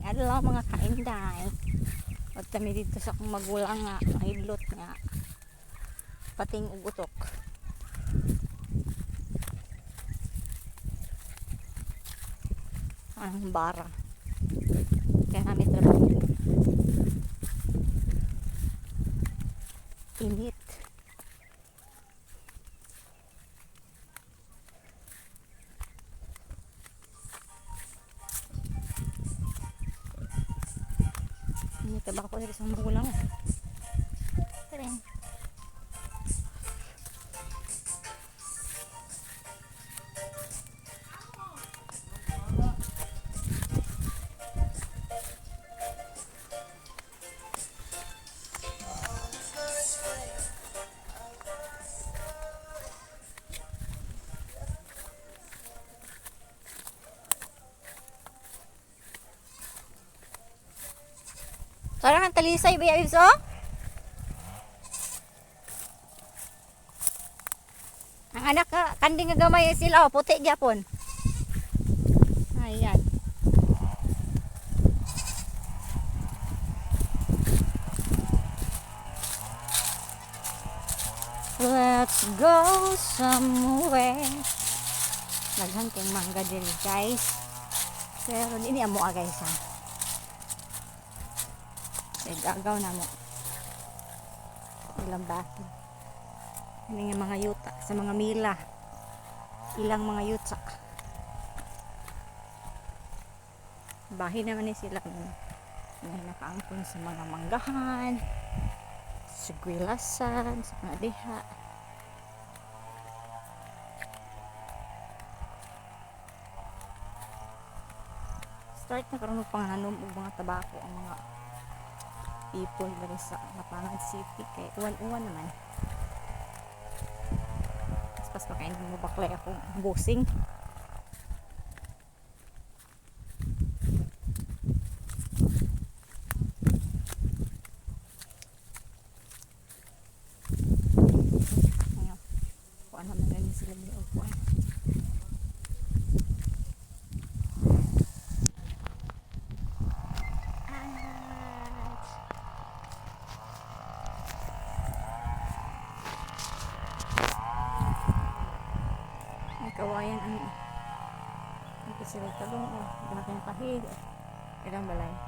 Adlaw, mga kainday. At kami dito sa akong magulang nga, mahidlot nga. Pating ug utok. Ang bara. Kaya namin trabaho. Init. May tabako diri sa magulang. Tara. Tara kang talisay ba Ibs, oh? Ang anak ka, kanding nga gamay sila oh, puti gyapon. Ayan. Let's go somewhere. Daghan kay mangga diri, guys. Pero dili amo ah, guys ha. Kay gagaw na mo. Ilang bahay. Ini nga mga yuta sa mga mila. Ilang mga yuta. Bahay naman ni sila nga nakaangkon sa mga manggahan, sa gwilasan, sa mga diha. Start na karon og panganom og mga tabako ang mga people diri sa Lapangan City kay uwan-uwan naman. Pas pakain mo baklay akong busing. Ngayon, kuan naman gani sila ni og kuan. At may kawayan ano. Ito sila talong oh. Dahil kahig. Ilang balay.